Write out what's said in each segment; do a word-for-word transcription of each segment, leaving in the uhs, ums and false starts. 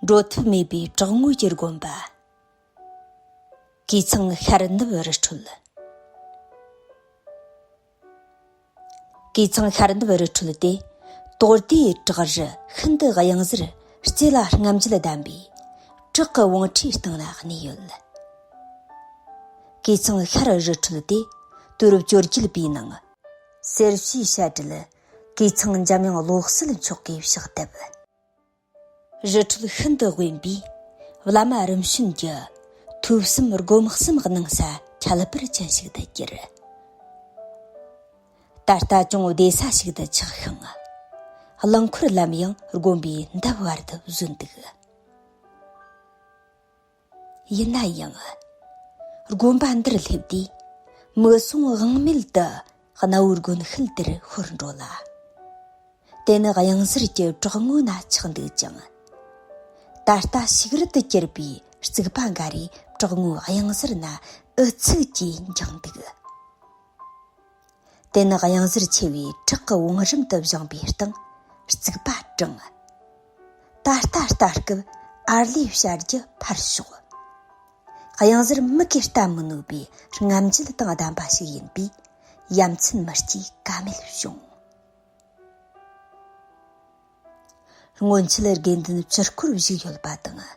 འགྲོ་ཐབས་མེད་པའི་བྲག་ངོས་ཀྱི་དགོན་པ། གོས་ཚང་ཤར་ནུབ་རི་ཁྲོད། གོས་ཚང་ཤར་ནུབ་རི་ཁྲོད་དེ། དོག་སྡེའི་བྲག་རི་ཤིན་ཏུ་གཡང་གཟར། རྩེ་ལ་རྔམ་བརྗིད་ལྡན་པའི་བྲག་གི་བང་ཁྲིའི་སྟེང་ན་གནས་ཡོད། གོས་ཚང་ཤར་རི་ཁྲོད་དེ་དུས་རབས་བཅོ་བརྒྱད་པའི་ནང་གསེར་བྱའི་བྱ་སྤྲེལ་གོས་ཚང་འཇམ་དབྱངས་བློ་གསལ་མཆོག་གིས་ཕྱག་བཏབ། རི་ཁྲོད་ཤིན་ཏུ་དབེན་པས། བླ་མ་རིམ་བྱོན་གྱི་ཐོས་བསམ་སྒོམ་གསུམ་གནང་ས་ཁྱད་པར་ཅན་ཞིག་ཏུ་གྱུར། ད་ལྟ་ཅུང་བདེ་ས་ཞིག་ཏུ་ཆགས་ཤིང་། རླངས་འཁོར་ལམ་ཡང་དགོན་པའི་འདབས་བར་དུ་བཟོས་འདུག། ཡིན་ན་ཡང་། དགོན་པ་འདིར་སླེབས་དུས། མིག་ཟུང་དབང་མེད་དུ་གནའ་བོའི་དགོན་ཤུལ་དེར་ཤོར་འགྲོ་ལ། དེ་ནི་གཡང་གཟར་གྱི་བྲག་ངོས་ན་ཆགས་འདུག་ཅིང་། ད་ལྟ་ཞིག་རལ་དུ་གྱུར་པའི་རྩིག་པ་འགའ་རེ་བྲག་ངོས་གཡང་གཟར་ན་འུ་ཚུགས་ཀྱིས་འགྱིང་འདུག། དེ་ནི་གཡང་གཟར་ཆེ་བའི་བྲག་གི་བང་རིམ་དུ་བཞེངས་པའི་སྟེང་རྩིག་པ་དྲངས། ད་ལྟ་ལྟ་སྐབས་ཨར་ལས་བྱ་རྒྱུ་ཕར་ཞོག། གཡང་གཟར་མིག་གིས་ལྟ་མི་ནུས་པའི་རྔམ་བརྗིད་དང་ལྡན་པ་ཞིག་ཡིན་པས། ཡ་མཚན་མི་སྐྱེ་ཀ་མེད་བྱུང་། སྔོན་ཆད་དགེ་འདུན་བཅུ་སྐོར་བཞུགས་ཡོད་པ་དང་།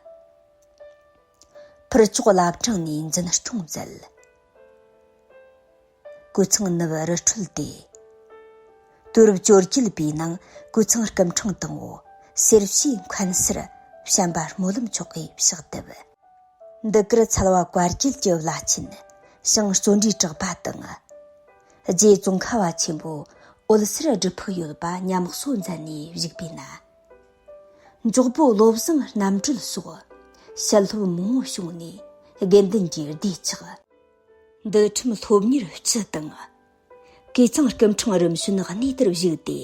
ཕུར་ལྕོག་བླ་བྲང་ནས་འཛིན་སྐྱོང་མཛད། གོས་ཚང་ནུབ་རི་ཁྲོད་དེ། དུས་རབས་བཅོ་བརྒྱད་པའི་ནང་གོས་ཚང་སྐུ་ཕྲེང་དང་པོ་གསེར་བྱའི་མཁན་ཟུར་བྱམས་པ་སྨོན་ལམ་མཆོག་གིས་ཕྱག་བཏབ། འདི་གར་ཚལ་བ་བཀའ་བརྒྱུད་ཀྱི་བླ་ཆེན་ཞང་བརྩོན་འགྲུས་གྲགས་པ་དང་། རྗེ་ཙོང་ཁ་བ་ཆེན་པོ་འོད་ཟེར་སྒྲུབ་ཕུག་ཡོད་པ་མཉམ་གསོ་མཛད་ནས་བཞུགས་པས་ན། མགྱོགས་པོ་བློ་བཟང་རྣམ་གྲོལ་སོགས་ཞལ་སློབ་མང་པོ་བྱུང་ནས་དགེ་འདུན་གྱི་སྡེ་ཆགས། འདུལ་ཁྲིམས་སློབ་གཉེར་སྤྱི་དང་། གོས་ཚང་སྐུ་ཕྲེང་རིམ་བྱོན་གནས་དེར་བཞུགས་ཏེ།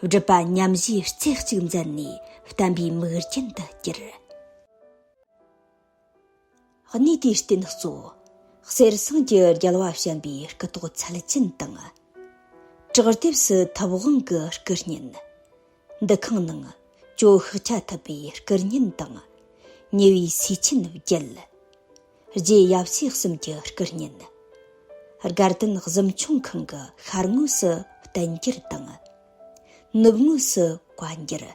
སྒྲུབ་པ་མཉམ་བཞེས་རྩེ་གཅིག་མཛད་ནས་བསྟན་པའི་མིག་རྒྱན་དུ་གྱུར། གནས་དེའི་རྟེན་གཙོ་གསེར་ཟངས་ཀྱི་རྒྱལ་བ་བྱམས་པའི་སྐུ་ཏོག་ཚལ་ཅན་དང་། བྲག་ལྡེབས་སུ་ཐུབ་དབང་གི་སྐུ་བརྙན། འདུ་ཁང་ནང་ཇོ་ཤཱཀྱ་ཐུབ་པའི་སྐུ་བརྙན་དང་། ཉེ་བའི་སྲས་ཆེན་བརྒྱད། རྗེ་ཡབ་སྲས་གསུམ་གྱི་སྐུ་བརྙན། དགའ་ལྡན་གཟིམ་ཆུང་ཁང་གི་ཤར་ངོས་སུ་བསྟན་འགྱུར་དང་། ནུབ་ངོས་སུ་བཀའ་འགྱུར།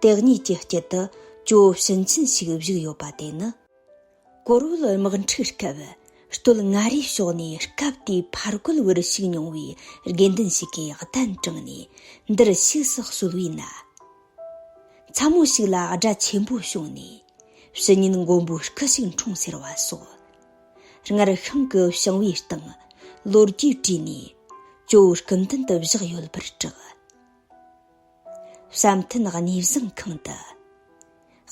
དེ་གཉིས་ཀྱི་དཀྱིལ་དུ་ཇོ་བྱིན་ཅན་ཞིག་བཞུགས་ཡོད་པ་དེ་ནི། གོ་རོལ་དམག་འཁྲུག་སྐབས་སྟོད་མངའ་རིས་ཕྱོགས་ནས་སྐབས་དེའི་ཕར་རྒོལ་བར་ཞུགས་མྱོང་བའི་དགེ་འདུན་ཞིག་གིས་གདན་དྲངས་ནས་འདིར་ཕྱུགས་སུ་གསོལ་བས་ན། མཚན་མོ་ཞིག་ལ་དགྲ་ཆེན་པོ་བྱུང་ནས་ཕྱི་ཉིན་མགོན་པོའི་སྐུ་ཞིག་འཁྲུངས་ཟེར་བ་སོགས། སྔར་ཤིང་གི་བྱིང་བའི་སྟེང་ལོ་རྒྱུས་བྲིས་ནས་ཇོ་བོའི་སྐུ་མདུན་དུ་བཞག་ཡོད་པར་གྲགས། བསམ་གཏན་གནས་བཟང་ཁང་དུ་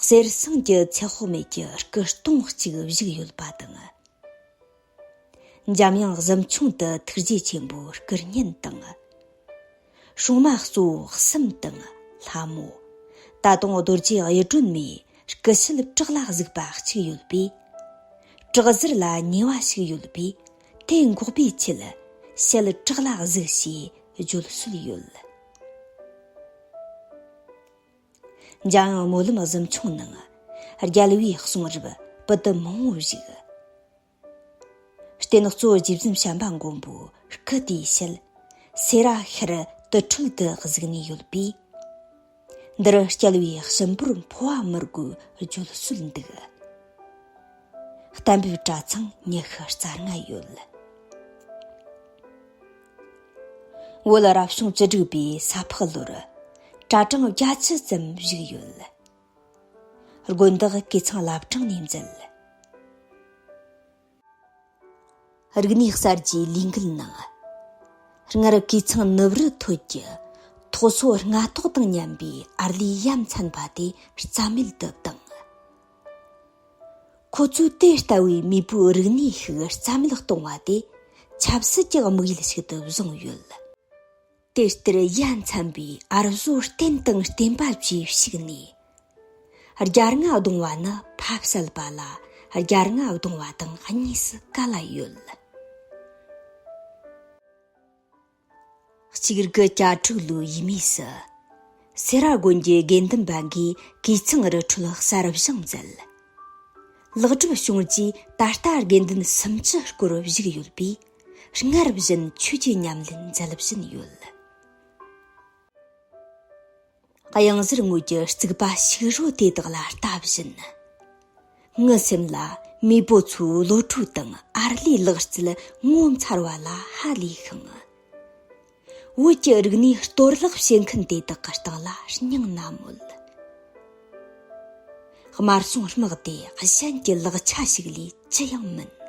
གསེར་ཟངས་ཀྱི་ཚེ་དཔག་མེད་ཀྱི་སྐུ་སྟོང་གཅིག་བཞུགས་ཡོད་པ་དང་། འཇམ་དབྱངས་གཟིམ་ཆུང་དུ་ཐུགས་རྗེ་ཆེན་པོའི་སྐུ་བརྙན་དང་། སྲུང་མ་གཙོ་བོ་གསུམ་དང་ལྷ་མོ། ད་དུང་རྡོ་རྗེ་གཡུ་སྒྲོན་མའི་སྐུ་ཞལ་བྲག་ལ་གཟིགས་པ་གཅིག་ཡོད་པས། བྲག་གཟར་ལ་ཉེ་བ་ཞིག་ཡོད་པས། དེ་འགོག་པའི་ཆེད་ཞལ་བྲག་ལ་གཟིགས་ཞེས་བརྗོད་སྲོལ་ཡོད། འཇམ་དབྱངས་སྨོན་ལམ་གཟིམ་ཆུང་ནང་རྒྱལ་བའི་གསུང་རབ་པོ་ཏི་མང་བོ་བཞུགས། རྟེན་གཙོ་རྗེ་བཙུན་བྱམས་པ་མགོན་པོའི་སྐུ་དེའི་ཞལ་སེ་ར་ཤར་དུར་ཁྲོད་དུ་གཟིགས་ནས་ཡོད་པས། འདིར་རྒྱལ་བའི་ཞིམ་པོར་འཕོ་བ་མི་དགོས་བརྗོད་སྲོལ་འདུག། གཏན་འབེབས་གྲྭ་ཚང་ཉི་ཤུ་རྩ་ལྔ་ཡོད། བོད་རབ་བྱུང་བཅུ་དྲུག་པའི་ས་ཕག་ལོར་གྲྭ་གྲངས་བརྒྱད་ཅུ་ཙམ་བཞུགས་ཡོད། དགོན་བདག་གོས་ཚང་བླ་བྲང་ནས་མཛད། རིག་གནས་གསར་བརྗེའི་ལས་འགུལ་ནང་། སྔར་གོས་ཚང་ནུབ་རི་ཐོད་ཀྱི་ཐོག་སོ་སྔ་ཐོག་དང་མཉམ་པའི་ཨར་ལས་ཡ་མཚན་པ་དེ་རྩ་མེད་དུ་བཏང་། ཁོ་ཚོས་དེ་ལྟ་བུའི་མེས་པོའི་རིག་གནས་ཤིག་རྩ་མེད་གཏོང་བ་དེ་ཆབ་སྲིད་ཀྱི་དམིགས་ཡུལ་ཞིག་ཏུ་བཟུང་ཡོད། དེ་ལྟར་ཡ་མཚན་པའི་ཨར་བཟོ་རྟེན་དང་བརྟེན་པ་བཅས་བཤིག་ནས། རྒྱ་རྔ་བརྡུང་བ་ནི་ཕ་བསད་པ་ལ་རྒྱ་རྔ་བརྡུང་བ་དང་གཉིས་སུ་བཀལ་ལ་ཡོད། གཅིག་དགུ་གྱ་དྲུག་ལོའི་ཡས་མས་སུ། སེ་ར་དགོན་གྱི་དགེ་འདུན་པ་འགས་གོས་ཚང་རི་ཁྲོད་གསར་བཞེངས་མཛད། ལེགས་གྲུབ་བྱུང་རྗེས་ད་ལྟ་དགེ་འདུན་སུམ་ཅུ་སྐོར་བཞུགས་ཡོད་པས། སྔར་བཞིན་ཆོས་ཀྱི་ཉམས་ལེན་མཛད་བཞིན་ཡོད། གཡང་གཟར་ངོས་ཀྱི་རྩིག་པ་ཕྱུགས་རོ་དེ་དག་ལ་ལྟ་བཞིན། ངའི་སེམས་ལ་མེས་པོ་ཚོའི་བློ་གྲོས་དང་ཨར་ལས་ལག་རྩལ་ངོ་མཚར་བ་ལ་ཧ་ལས་ཤིང་། བོད་ཀྱི་རིག་གནས་གཏོར་བརླག་བྱེད་མཁན་དེ་དག་གི་སྟེང་ལ་སྙིང་ན་མོད། དམར་སྲུང་དམག་དེ་གཞན་གྱི་ལག་ཆ་ཞིག་ལས་ཅི་ཡང་མིན།